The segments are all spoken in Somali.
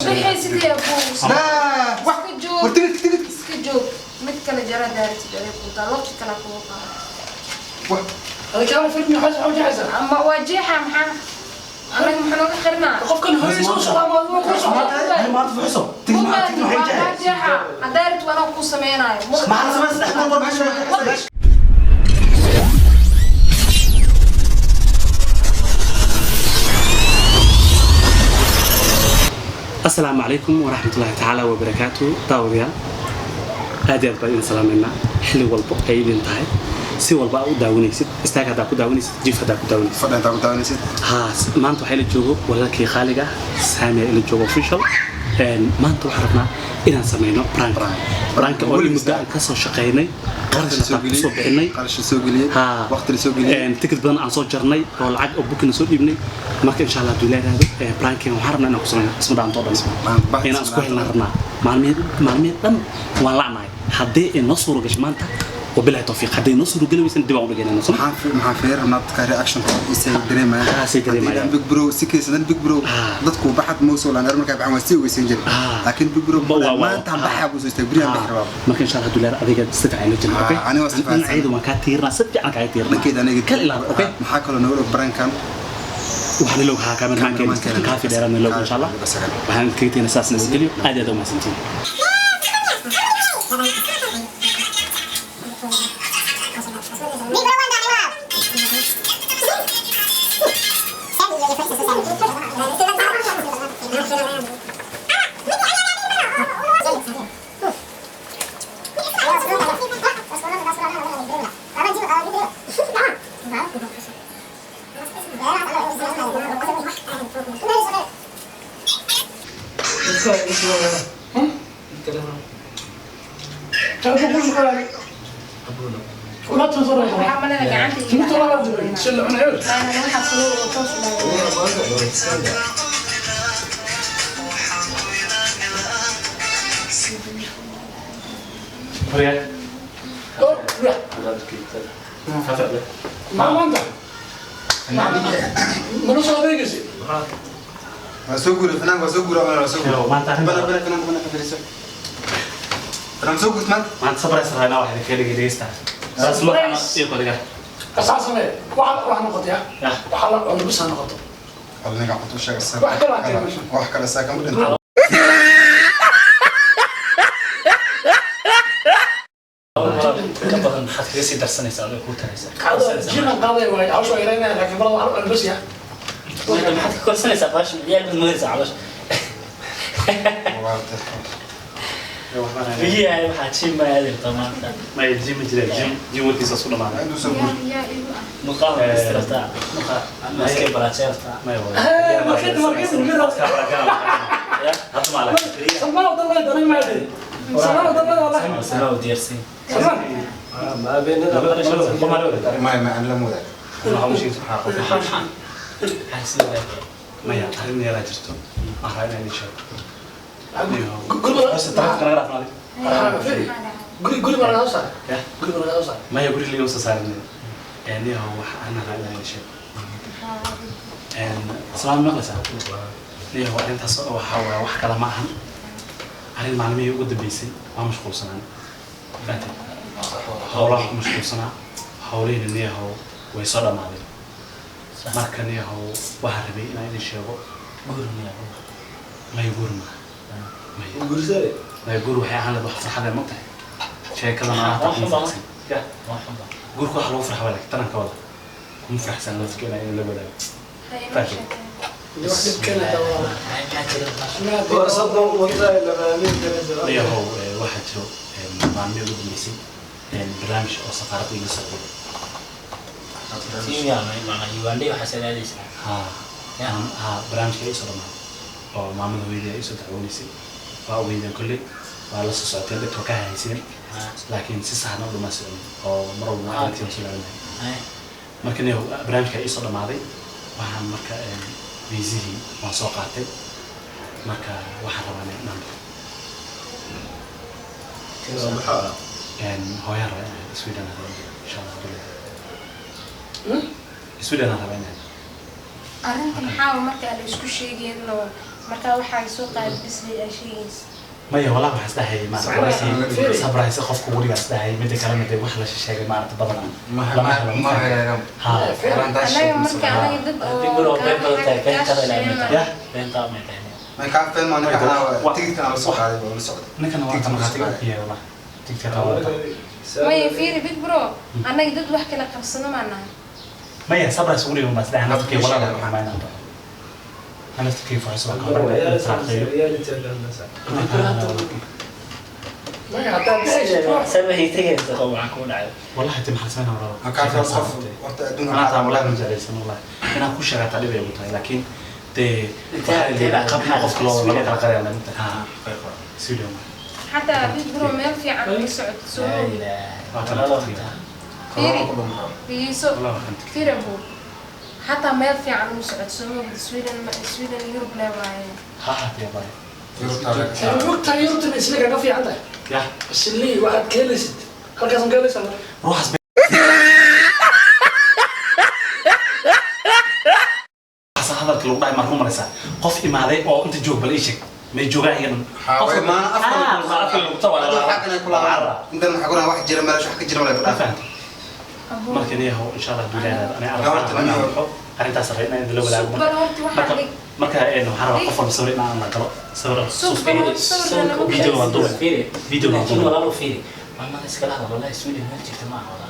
Bixi sidee buu? Laa, wax. Iska joog. War tigidh, tigidh. Iska joog. Mid kale jara daartid aday ku taal waqti kale kugu qaado. Wax. هذا كان فيلم حاجة حاجة حسن. Ama waa jeexa maxaa? Anaga maxaa nooga xirnaa? qofkan hooyadiis u socdaa ma ku socdaa. Maanta fuxso. Tigidh ma tigidh waxay Waa jecel. jeexa. Haddaa rabtid anaa kuu sameynaayo. Maxaa la sameeyay saddex goor meesha? Asalaamu calaykum waraxmatullaahi tacaala wabarakaatu. Daawadayaal, aad iyo aad baan idin salaameynaa xilli walbo ay idin tahay, si walba aa u daawanaysid, istaag haddaa ku daawanaysid, jiif haddaa ku daawanaysid, Fadhi intaa ku daawanaysid. Haa, maanta waxaa ila joogo walaalkii qaaliga ah Saamiya ila joogo official. Maanta waxaan rabnaa inaan sameyno prank, prank oo in muddo aan kasoo shaqeynay, Qarash soo qarashna geliyey. kusoo bixinay, Qarash soo geliyey. Haa. Waqti la soo geliyey. Ticket badan aan soo jarnay oo lacag oo booking soo dhiibnay. Marka insha Allah hadduu ilaahay raado, pranking waxaan rabnaa inaan ku sameyno isma dhaanto dhan, inaan isku helnaan rabnaa. Maalmihii dhan waan la'nahay. Haddii ay noo suuro gasho maanta, wabilahi tawfiiq. Hadday noo suuro geli weysan, dib aan u dhigaynaa soo. Maxaan fiir rabnaa dadka reaction kooda isay dareemayaan. Ah, say dareemayaan. Haddii dhan Big Bro si kaysadan Big Bro dadku baxad ma soo laan markaa baxan waa sii ogeysan jiray. Laakiin Big Bro maanta aan baxaa buu soo istaagay, beriyan bixi rabaa. Marka insha Allah hadduu ilaahay adiga si fiican ila jirna, okay? Aniga waa si fiican. Dhinacayda waan kaa tiirnaa, si fiican kaaga tiirnaa. Dhankeeda aniga kal ilaal, okay? Maxaa kaloo nooga og barankan? Waxaan ilowg haa Cameraman-keena. cameraman kaafi dheeraadna ilowg insha Allah. Waxaan kaga tegnaa saas, nabadgelyo, aad iyo aad u mahadsantihiin. Telefoon ku shaqeeyaa. ولا تنظر. Waxaa malena gacanta تموت ولا تشل عن عيال. Waxaa kulul oo toos u dhaawacay. ما ما انت ما نوصل adeegaysi. Waa soo guuray fanaanka, waa soo guuray, waa soo guuray. Maanta arrin Bana bana fanaanka, bana fadhiiso. Fanaan soo guurt maanta. Maanta sabrays raynaa, waxay kaga dhigay dhegeysta saas ma iyo qodiga. Asaas samee waxa wax noqotay. Yah. Waxa la cuno bis ha noqoto. Aniga cunto sheega sar. Wax kale ha keenin. Wax kale saa kama dhinto. Ka badan maxaad kaga sii darsanaysaa adiga kuu taraysaa? Jiran qaaday waay hawsha waa yareynaya, laakiin mar waxa la cuno bis ya. Maxaad ka korsanaysaa baashan? Ciyaal baad moodaysaa caloosha. Biyaha waxaa jim ma aadi rabtaa maanta? Maya, gym ma jira, gym gym warkiisa isku dhamaaday. Intuu soo guuray. Yaa igu ah. Muqaha ma istiraftaa? Muqa ma iska baraajeertaa? Maya. Markii markii markii Hadda ma alak. Salmaan wadada daray ma aadi. Salmaan wadada wallahi. Sanaa u diyaarsan. Salmaan. Ma aan la moodaa. Maxaa Maya, arrin yaraa jirto aan rabaa inaan idin sheego. Guri guri guri ma laga soo saaray? Yah. Guri ma laga soo saaray? Maya, guri ligama soo saarin. Niyahow, wax aan rabaa inaan idin sheego. Salaam, maqlaysaa? Niyahow, arrintaas waxaa waaye wax kale ma ahan, arrin maalmihii ugu dambeysay waa mashquulsanaan, fahamtay? Howlaha ku mashquulsanaa, howlihiina niyahow way soo dhammaadeen. Marka niyahow waxaan rabay inaan idin sheego. Maya, guur maaha. Maya, maya, guur waxay ahaan lahayd wax farxadee ma tahay sheekadana Waa hata kuma xun baa. faraxsan. Yah, guurka waxa lagu farxa waa tananka wada kuma faraxsan dadka inaan idin la wadaago. Hay inoo sheekay. Wax dhib keenaya wallahi. Niyahow, waxaa jiro maalmihii ugu dambeysay barnaamij oo safaaradda iga socday. Haa haa, barnaamijka ay soo dhamaaday oo maamada hooyadii ay soo dacwoonaysay waa ogeydeen kolley, waa la soo socoteen, dhegta waa ka hahayseen, laakiin si saxna u dhamaa socon oo mar walba waa intii soo laabanay. Marka niyahow barnaamijka ay soo dhamaaday, waxaan marka viisihii waan soo qaatay. Marka waxaan rabaa inaan baxo. Hooyaan rabaa inaan Sweden aan rabaa insha Allah hadduu leeyahay. Sweden aan rabaa inaan Arrinta maxaa marka la isku sheegayno? Marka waxaa soo qaad bisley ay sheegaysa. Maya, walaa waxaan isdhahayay maarata sabraysa qofka weligaa isdhahayay. Midda kalena dee wax la sheegay maarata badanaa lama helo. Ma hagaagan. Ha. Anaga marka anaga dad oo Big bro, been badan tahay, beentada ilaa ma tahay. Yah. Beentaa ma tahay. Ma ka feen ma ninka anaa tigidkan la soo qaaday oo la socday. Ninkana waa ta markhaatiga u kiyay wallah tigidka taa wata. Maya, fiiri big bro, anaga dad wax kala qabsano maa nahay. Maya, sabrays weliga baan isdhahay naftkii walaa waan xumaynaa naftkii fuxis waa ka horreeya. Maya, haddaad bixaysid wax Sama hiitagaysa oo waxaan kuu dhacay. Wallahi ti maxaa sameynaa walaa. Ma ka feen qof horta adduunka anaa taa wallahi ma jeclaysan wallahi inaan ku sheegataa dhib ay ugu tahay, laakiin dee waxaa la yidhaahdaa qabna qofka loo lama kala qaraya inta ha Sweden. Xataa big bro meel fiican uga socoto soo Laa ilaaha. Waa tan. Walaalo taa. Fiiri. Ku dhumaa. Dhegeyso. Wallahi waxaan Fiiri abu, xataa meel fiican uga socoto soo ma Sweden, Sweden Europe le waaye. Ha ha dee bye. Yurubta laga Ee, ogtahay Yurubta isla kaga fiican tahay. Yah. Islii waxaad ka helaysid halkaas ma ka helaysaa marka? Ruuxaas baa hadalka lagu dhahay markuu maraysaa qof imaaday oo inta joog bal ii sheeg may joogaan iyadan. Waxaa maana afka afka lagu tawaa. xaqan ku laabaa intan waxa ku wax jira meelash wax ka jira malay ku Ma dhaafay. fahanti? Abu Marka niyahow insha Allah hadduu ilaahay aniga Horta, arrintaas niyahow. baxo arrintaas rabay inaan idinla wadaago. Suuq bal horta waxaa marka dhig marka waxaan rabaa qof walba sawir inaan la galo sawir. Suuq bal horta sawirka lama Video waan duubay. Fiiri. Video waan Laakiin duubay. walaalo fiiri. Maamada iskala hadal, wallahi Sweden meel jirta ma aha walaa.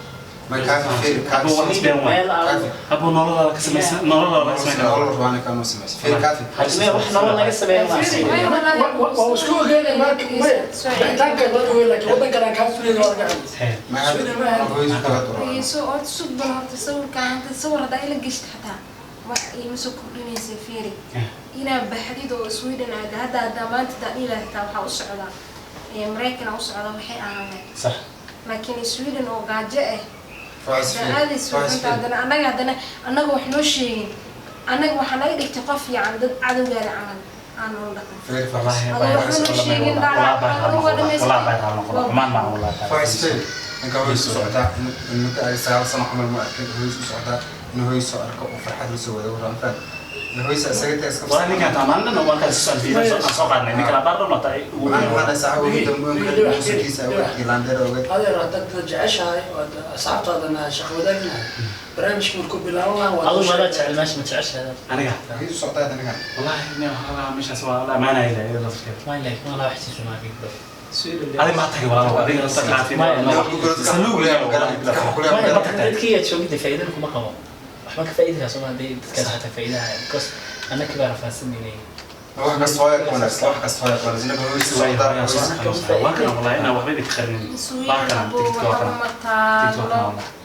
Ma ka fiir ka Abu wax been waay. Meel aan Abu nololada ka samaysan nololada laga samayn nolol karo. rabaan ka noo samaysa fiir kaafi. Hadda wax nolol laga sameeyo ma aha Sweden. Waa isku ogeynay marka maya bixitaanka waa ogeyn, laakiin waddan kale aan kaa filayn waa laga hadlay. Hee. Ma hooyis kala duro. Dhegeyso horta, suuq bal horta sawirka hanta sawir haddaa ila geshid xataa wax iima soo kordhinaysa. Fiiri, inaa baxdid oo Sweden aada hadda haddaa maanta haddaa dhihi lahayd xataa waxaa u socdaa ee Maraykan u socdaa waxay ahaan lahayd. Sax. Laakiin Sweden oo gaajo ah Faas fiir. aadayso runta haddana annaga haddana annaga wax noo sheegin, annaga waxaa naga dhigtay qof fiican dad cadowgaada camal aan noo dhaqan. Fiir wallahi faas. Adoo waxba noo sheegin wallahi baa raal noqon xumaan ma wallahi. Faas fiir. Ninka hooyis u socdaa in muddo ay 9 sano camal ma arkin hooyis u socdaa in hooyis soo arko oo farxad la soo wada waraan faan. Hooyis isaga tahay iska. Wallahi ninkan taamaan dhan waan kala soo socday soo qaadnay ninkan abaar dhan wata. Waxaan waxaan saaxiib ugu dambeyn ka muusikiisa oo Irlandeer ogeed. Adeer, haddaad jeceshahay oo aad asxaabtaadana shaqo wadaagnahay barnaamijka markuu bilaaban lahaa waa Adigu madaa jecel meesha ma jeceshahay? Aniga Hooyis u socdaa ninkan. Wallahi nin waxaa meeshaas waa la amaanaya ilaa lafteeda. Ma laakiin walaa wax jirta ma big bro. Adiga ma tagay walaalo adiga la saqaafin. Saluug leeyahay garan. Maya, dadkii aad joogida faa'iidana kuma qabo. Waxba ka faa'iidi karaa Soomaa hadday dadkaas xataa faa'iidaha because annaka baa rafaadsanayna. Wax kasta hooyo ku wanaagsan, wax kasta hooyo ku wanaagsan. Ninka hooyis u socdaa. Waa kana wallahi inaan waxba idinka qarinin. Sweden waa kana abu tigidka waa waxba kana ma tigidka waa kana taalo. wallahi.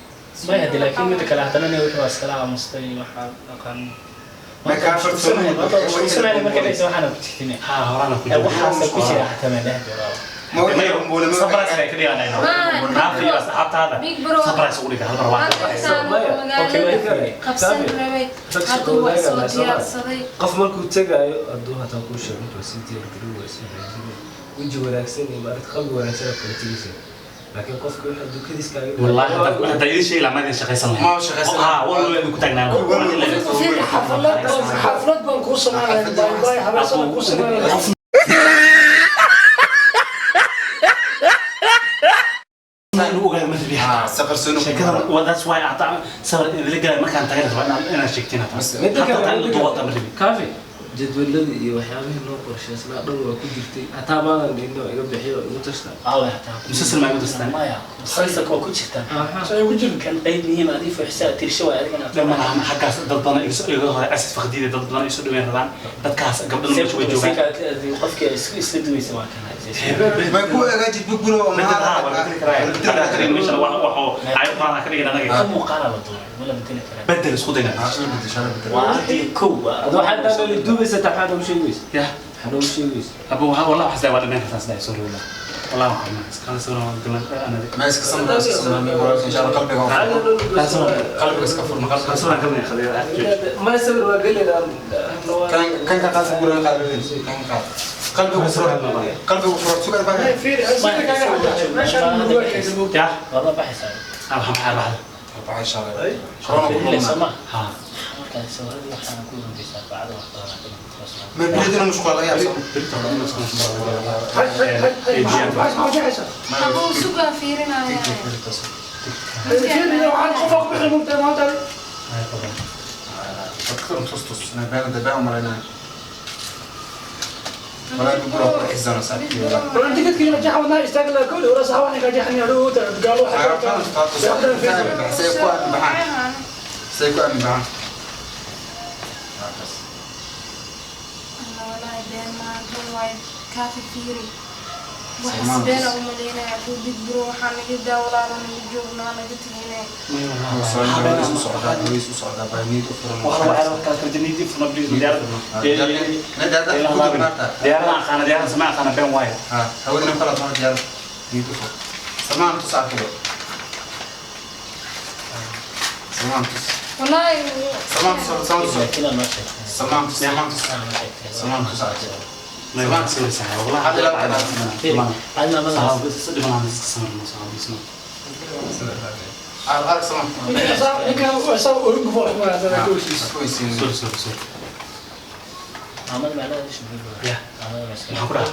Maya, hadii laakiin midda kale haddana nin wuxuu iskala aamustay waxaa aqaan. Ma kaa farsoon. Mashquulsanaya marka dhaysa waxaana ku jirtin. Ha horana ku Ee, waxaasa ku jira xataa meel dhex joogaa. Ma wixii umbuule ma Sabras bay ka dhiganayna. Ma- Naafi iyo asxaabtaada. Big bro. Sabras ugu dhiga hal mar waa. Hadda intaan magaalada qabsan rabay hadda waa soo diyaarsaday. Qof markuu tagaayo hadduu hataa kuu sheego waa sii diyaargarow, waa sii raadinay weji wanaagsan iyo maaragta qalbi wanaagsan aad kula tegaysa, laakiin qofka waxa dukadiis kaaga Wallahi hadda idin sheegi lahaa ma idin shaqaysan lahayn. Ma shaqaysan Ha wal idin ku taagnaan. Fiiri, xaflad baan kuu sameynaya, bye bye habeesana kuu sameynaya. Inuu ogaado ma rabi. Ah, saqar soo noqon. Sheekadan waa that's why ata sawir idin galay markaan tagay rabaa inaan sheegtiin hata. Midda kale, Hatta midda inuu kale. wata ma rabi. Kaafi jadwaladii iyo waxyaabihii noo qorshaysnaa dhan waa ku jirtay, hataa maadan dhino iga bixiyo igu tashta. Aawe hataa. Musalsal ma igu tastaan? Maya, musalsalka waa ku jirtaa. Soo igu jirin. Kan qayb muhiim ah adii fuuxisa tirsho waay adigana. Dhammaan lahaa xaggaas dad badan iga hore asis faqdiida dad badan isu dhaweyn rabaan dadkaas gabdhan meesha way joogaan. Qofkii isku isla duwaysa waa kan. Ma ku hagaajid bug bro oo Bedel haa waa bedeli karaa. Hadda ka dhigin meeshan wax wax oo ay u baahan ka dhigin anaga. Ka muuqaala la duuray ma la bedeli karaa. Bedel isku dayna. Waa haddii kow waa. Hadda waxaad dhan duubaysa taa maxaad ugu sheegaysa? Yah. Maxaad ugu sheegaysa? Abu waxa wallahi waxaan waa dhameen kartaa sidaa sorry wallahi. Wallahi waxaan iska soo galan ana. Ma iska samra iska samra insha Allah qalbiga qalbiga iska furma qalbiga. Soo galan khaliya. Ma sawir waa galeynaa. Kan kan ka qaad buran qaad kan qaad qalbiga furo qalbiga furo sugar baa. Fiiri, sawirkaaga xataa meeshaan lagu arkaysa moogta. Yah. Waa la baxaysaa. Alhamdulillah. Arba'a insha Allah. Corona Ilaa soo ma. Ha. Markaas sawirada waxaana ku dambaysaa bacda wax badan ka dhigto. Ma beridina mashquul laga yaabsan. Abuu sugaa fiirinaya. أكثر تص أنا بان ده بان مرينا ولا بيقولوا حزنا ساكتين ولا سيكون بحان سيكون بحان. أنا والله been maahan, run waayo, kaafi fiiri. Waxaas been aan u malaynaya abuu big bro, waxaa naga daa walaalo, naga joognaa, naga teginay. Diyaarada aqaana, diyaarada sama aqaana, been waayo. هودنا خلاص ما ديار نيد سمان تسعة كيلو سمان تس Wallaahi سمان تس سمان تس Laakiin aan noo sheegtay. سمان تس سمان تس Aan noo sheegtay. سمان تسعة كيلو. Adna ma أرك سمان كويسين. maamada macnaheedu isma Ya. Maamada ma iska. Maxaa ku dhaca?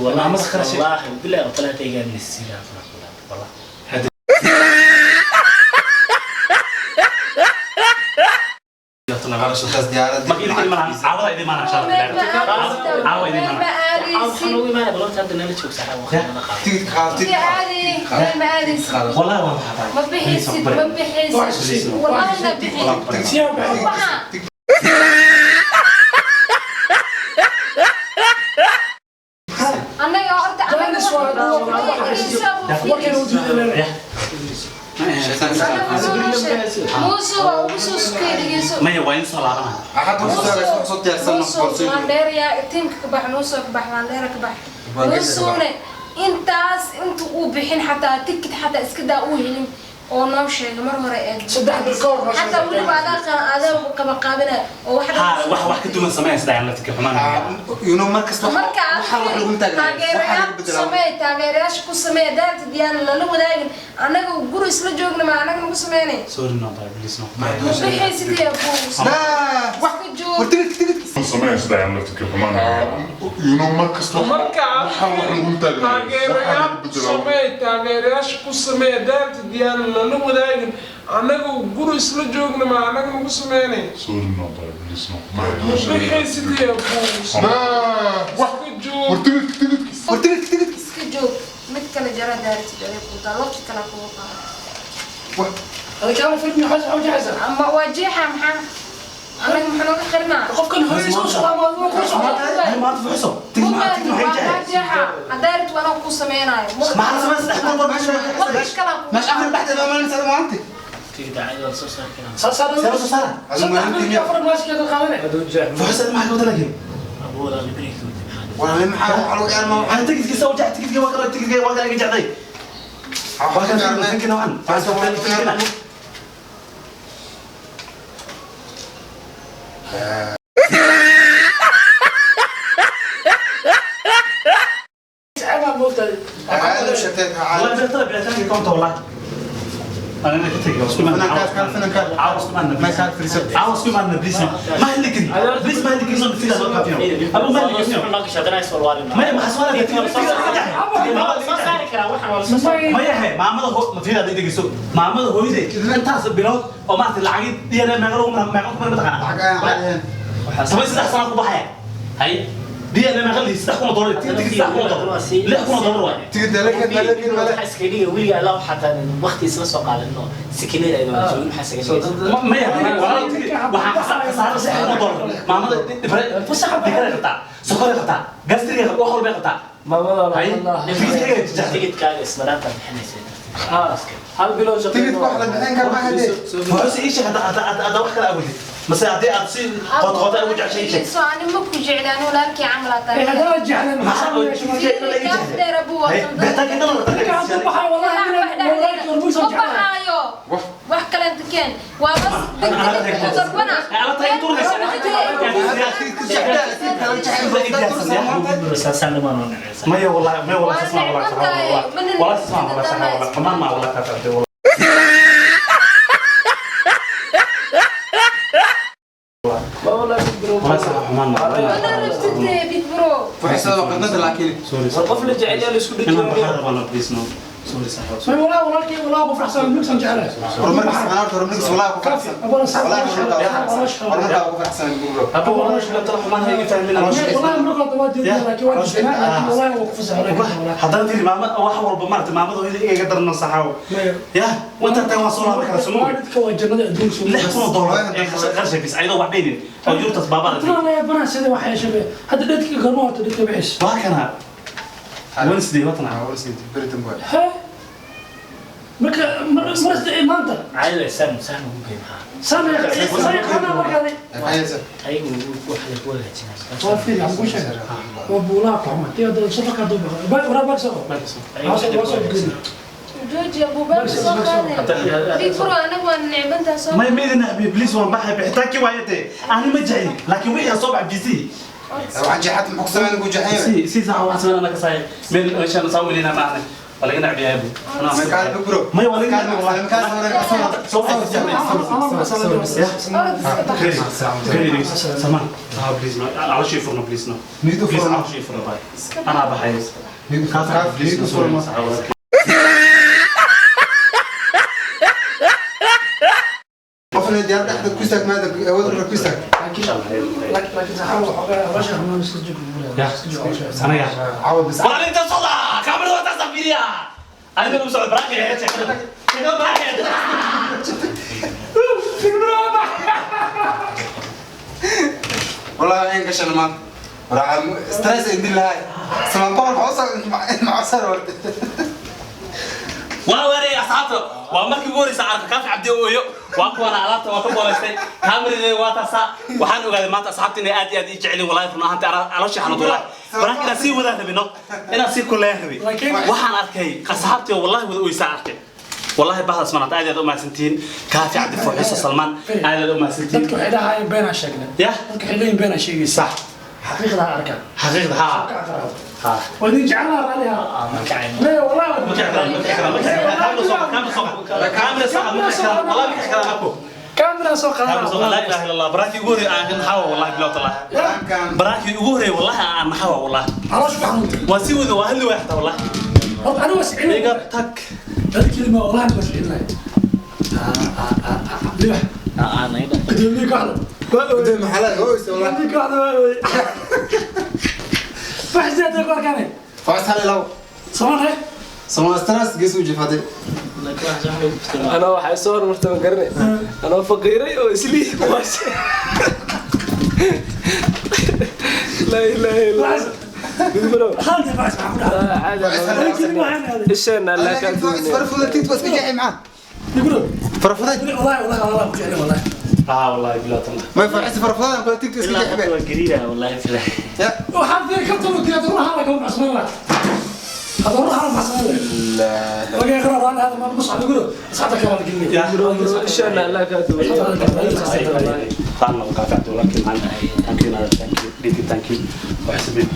Wallahi Maamada kharash. Wallahi billahi talaata iga nisiga wallahi. Marka idinka imanaan, caawada idin imanaan insha Allah. Meel ma Caawa idin aadaysid, meel ma imanaan. Waxaan aadaysid. ugu imaanaya balanta hadda nala joog saxa waqti nala qaado. تيجي خلاص Intee aadayni, meel ma aadaysid. Wallahi waa maxaa. Ma bixaysid, ma bixaysid. Wallahi ma bixin. Waxaa annaga horta annaga Muuse waa ugu soo sukay, dhegeyso. Maya, waa in soo laabanaa. أحد صوت يرسل Muuse Mandheera tiimka ka bax, Muuse ka bax, Mandheera ka bax. Muusune intaas inta uu bixin xataa tikid xataa iska daa uu helin oo noo sheegay mar hore ee xataa weliba adaa adaa qaba qaabina oo wax Ha, wax ka duwan sameeya sida aan la fikir xumaan. ينو مركز marka taageerayaal ku samee, taageerayaasha ku samee daarta diyaan lala wadaagin, annaga guri isla joogna ma annaga nagu sameynay. Sorry no, bye, please no. Ma bixaysid ya buu. لا Iska joog. Taageerayaal ku samee, taageerayaasha ku samee daarta diyaan lala wadaagin, annaga guri isla joogna ma annaga nagu sameynay. Ma bixaysid ya buu. Iska joog. Iska joog, mid kale jara daartid aday ku taa waqti kale kugu qaado ama waa jeexa, maxaa annaga maxaa nooga xirinaa? Maanta fuxso. Tigid ma tigid waxay waa jecel. jeexa haddaa rabtid anaa ku sameynaayo. Maxaa la sameeyay saddex boqol Waqti kale kugu مش أمر بحث ما نسأل ما أنت Tigidh caadi waa soo saari karaa. Soo soo saara. Fuxso ma ka wada laakiin. Abooda libriga wadi maxaa. ولا لم حاول على وجه ما Ana tigidkiisa soo jecel, tigidka waa kala, tigidka waa kala jecday. Waa kan tigidka waan. Fuxso waa tigidka. هذا شتيتها عاد والله طلع بيعتني كونت والله. أنا كنت اسكو فنان كان فنان كان عاوز كمان. ما كان في ريسبت. عاوز كمان بليز ما هلكني، بليز ما هلكني في هذا أبو ما هلكني. ما ما حسوانا. Soo saari karaa waxaan waa la soo saari. Ma yahay maamada ma fiiraad dhegeyso, maamada hooyaday intaas bilood oo maartay lacagid DNA meeqa lagu meeqa ku mataqaana? 13 sano ku baxaya hay DNA meeqa lii $3,000 tigid $3,000 $6,000 waay. تيجي لكن لكن Waxaa iska dhiga weliga Allah xataa waqti isla soo qaadano sikineed ay wada joogin maxaa iskaga dhigaysaa? Ma yahay walaal tigid waxaan khasaaro $6,000 maamada dhibray qabtaa, sokoray qabtaa, gastriga wax walbay qabtaa hay tigidkayga jijaa. Tigidhkaaga ismaraanta bixinaysa. تيجي تروح لبحين كان ما هدي. Wuxuu ii sheegay hadda wax kale awoodid mase haddii aad si qoodqoota ugu jeceshay ii sheeg. So ani ma ku jeclaan walaalkii camal aad tahay. Kaaf dheer abuu waa ma baxaayo wax kale inta keen waa bas degdeg ku darbana. Saasaan dhamaan oo nacaysa. maya wallahi, maya wallahi, sasma wallahi, wallahi wallahi, sasma wallahi, saxa wallahi, xumaan ma wallahi, kaa fahmtay wallahi. Furxisada waa qadnada laakiin. War qof la jecel yahay la isku Inaan dhajiyo. baxaa rabaa, please no. Sorry saaxiib. ما والله والله والله بفرح سنة مكسن جعله. Horumarkiisa anaa horta horumarkiisa walaahi ku faraxsan. أبغى أصحاب. Walaahi horumarkaa ku faraxsan bro. Abo wallahi la tala xumaan hayga fahmin. والله مرة طوال جدا لكن واجد لكن والله وقف عليك. Haddana tiri maama wax walba maarata maamada hooyada iga darno saxaawo. Ya wanta tan waa soo laaban karaa soo والدك وجنة أدون سوق. $6,000 ee qashay bis ayadoo wax dhaynin oo yurtas baabada. ترى أنا يا بنات سيدي وحي يا شباب هذا دتك قرموه تدك بعيش. Waa kana Wednesday watana. Beritan boy. ها مرك مرس مانتا. Caadi saan saan ugu geey maxaa. سنة سنة أنا مركزي. Haysa. Ayagu wax la ku hagaajinaa. waa fiir aan ku sheegay waa buulaha ku xuma tiyo dad safarka duu baxo waraa baag soo jooji abuubaa soo qaaday dhig furo anagu waan necbantaa soo may meedina abi please waan baxay bixitaankii waayate ani ma jecli laakiin wixii soo bax busy. Waxaan jeexad muxuu ku sameyn ku jeexay. Si si sax waxaan sameynaa ka saay meel meeshaan saa welinaa ma ahna waa laga nacbiyaa abu. Ma kaal bro. May waa laga nacbiyaa Ma kaal soo orod iska bax. Samaan ah please no calooshii furno please no. Niidu Please furno. calooshii furno bye. Anaa baxay. Niidu Please furno. Qofna diyaar dhexda ku istaag maada awood ku istaag. laakiin laakiin saxaabo waxoogaa hawsha xumaan iska joog Anaga Caawa bis. waa inta socda kaamirada waa taas fiiriya aniga u socda baraanka ee sheekada sheekada baraanka. Wallahi aan gashan ma. Waraa stress indin lahay. Samaan boqol xoosa macasar warta. Waa wareey asxaabta waa markii ugu horreysay arka Kaafi Cabdi ooyo waa kuwana alaabta waa ka booleystay kaamiradeeda waa taasaa waxaan ogaaday maanta asxaabta inay aad iyo aad ii jecelin wallahi run ahaantii calooshii xanuun wallahi baraanka inaan sii wadaan rabino inaan sii kuleeyaan rabay waxaan arkay asxaabtii oo wallahi wada oysaa arkay wallahi bahdaas maanta aad iyo aad u mahadsantihiin Kaafi Cabdi Fooxiso Salmaan aad iyo aad u mahadsantihiin. Dadku waxay dhahayeen beenaa sheegnay. Yah. Dadku waxay leeyihiin beenaa sheegaysa. Sax. Xaqiiqda arka. Xaqiiqda haa haa. Waa idin jeclaa raaliha. Ma kacay. Maya wallahi. Ma kici karaan, ma kici karaan, ma kici karaan. Kaamira soo qaad, kaamira soo qaad. Kaamira soo qaad, ma kici karaan. Wallahi ma kici karaan, aku. Kaamira soo Kaamira soo qaad. qaadana. Laa ilaaha illa Allah. Baraankii ugu horreeyay aan naxawa, wallahi bilaw tallah. Baraankii ugu horreeyay, wallahi aan naxawa, wallahi. Caloosha ku xanuuntay. Waa sii wada, waa hadli waaya xataa, wallahi. Horta anigu waa sicilay. Iga tag. Hal kelima wallahi waa sicilay. Libax. Gudoomiye kooxda. Gudoomiye maxalada oo is wallahi. Gudoomiye kooxda waa ooyey. Wax sidaad ku arkaanay. Faas hal law. Soomaaliya. Samaan stress gees u jifaday. Anaa waxay soo hormartay ma garanay. Anoo faqiiray oo islii waas. Laa ilaaha illa Allah. Bro. Hal difaas maxaa ku dhacday? Caadi Hal kelima waxaan aaday. Isheena la ka duunay. Farfuday tigid waa iska jeexay macaan. Niguro. Farfuday. Wallahi wallahi wallahi ku jeclay wallahi. Ah, wallahi bilaw tallah. Ma farxis farfuday aan kula tigid iska jeexay. Waa gariira wallahi billahi. Ya. Waxaan fiir ka tolo diyaar ruuxa la kama baxsan lahaa. Hada ruuxa la baxsan lahaa. Wagay qaraar aan hada ma musxab niguro. Asxaabta kale la gelinay. Ya. Bro, isheena la ka duunay. Qaal noqo Kaafi Cabdi, walaalkii macaan. Thank you, Nader. Thank you. Didi, thank you. Wax sabiib.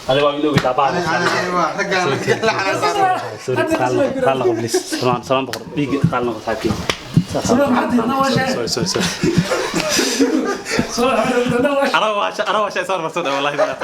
Adiga waa ilowgi daabaa. Ana waa raggaan la xanaaqsan. Sorry, qaal noqo, qaal noqo, please. Samaan, samaan boqor. Dhiigga qaal noqo, saaxiibkii. Samaan maxaa tihi? Waa sheegay. Sorry, sorry, sorry. Soo Anaa waa shay soo hormarsan, wallahi bilaw tallah.